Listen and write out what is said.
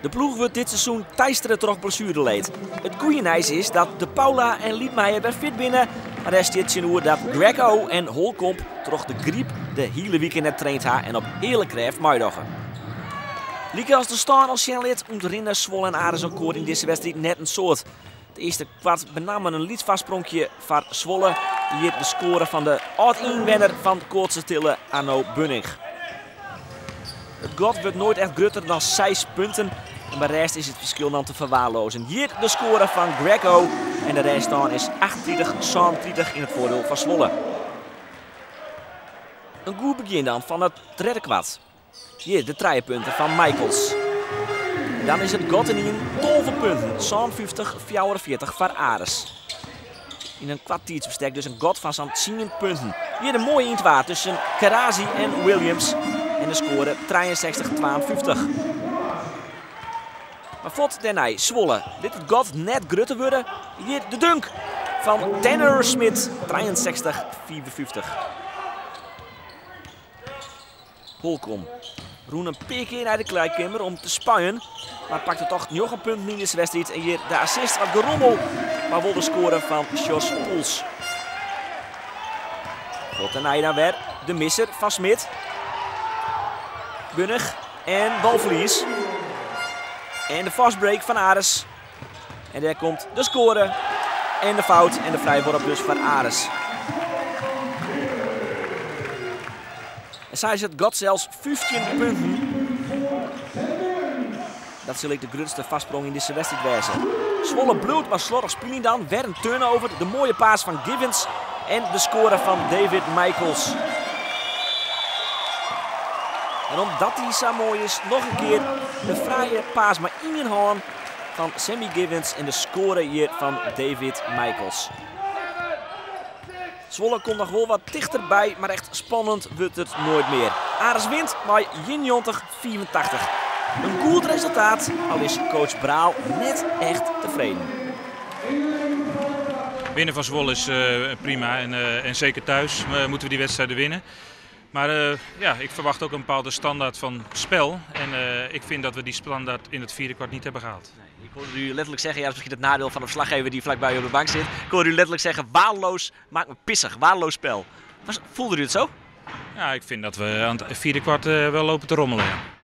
De ploech wurdt dit seizoen teistere troch blessuereleed. It goede nijs is dat De Paula en Liedmeijer wer fit binne, mar dêr stiet tsjinoer dat Greco en Holkomp troch de gryp de hiele wike net traind ha en op heale krêft meidogge. Lykas de stân al sjen lit, ûntrinne Zwolle en Aris elkoar yn dizze wedstriid net in soad. It earste kwart benammen in lyts foarspronkje foar Zwolle. Hjir de skoare fan de âld-ynwenner fan Koatstertille, Arno Bunning. It gat wurdt noait echt grutter dan 6 punten. En by rêst is it ferskil dan te ferwaarloazen. Hjir de skoare fan Greco. En de rêststân is 38-37 yn it foardiel fan Zwolle. In goed begjin dan fan it tredde kwart. Hjir de trije punten fan Michaels. En dan is it gat ynienen 12 punten, 57-44 foar Aris. Yn in koart tiidsbestek dus in gat fan sa'n 10 punten. Hjir de moaie yntwa tusken Karazi en Williams. En de skoare 63-52. Mar fuort dêrnei Zwolle lit it gat net grutter wurde. Hjir de dunk fan Tanner Smit, 63-55. Holkom rûn in pear kear nei de kleikeamer om te spuien, mar pakte toch 9 punten yn dizze wedstriid. En hjir de assist, wat gerommel, mar wol de skoare fan Jos Poels. Fuort dêrnei dan wer de misser fan Smit. Bunnig en balferlies. En de fastbreak fan Aris. En dêr komt de skoare en de fout en de frijworp dus foar Aris. En sa is it gat sels 15 punten. Dat sil ek de grutste foarsprong yn dizze wedstriid wêze. Zwolle bliuwt mar sloddich spyljen dan. Wer in turnover. De moaie paas fan Givens en de skoare fan David Michaels. En omdat dy sa moai is, noch in kear de frije paas mei ien hân fan Sammy Givens en de skoare hjir fan David Michaels. Zwolle komt noch wol wat tichterby, mar echt spannend wurdt it noait mear. Aris wint mei 91-85. In goed resultaat, al is coach Braal net echt tefreden. Winnen van Zwolle is prima en zeker thuis moeten we die wedstrijden winnen. Maar ja, ik verwacht ook een bepaalde standaard van spel. En ik vind dat we die standaard in het vierde kwart niet hebben gehaald. Nee, ik hoorde u letterlijk zeggen, ja, dat is misschien het nadeel van de verslaggever die vlakbij u op de bank zit. Ik hoorde u letterlijk zeggen, waardeloos, maakt me pissig, waardeloos spel. Voelde u het zo? Ja, ik vind dat we aan het vierde kwart wel lopen te rommelen. Ja.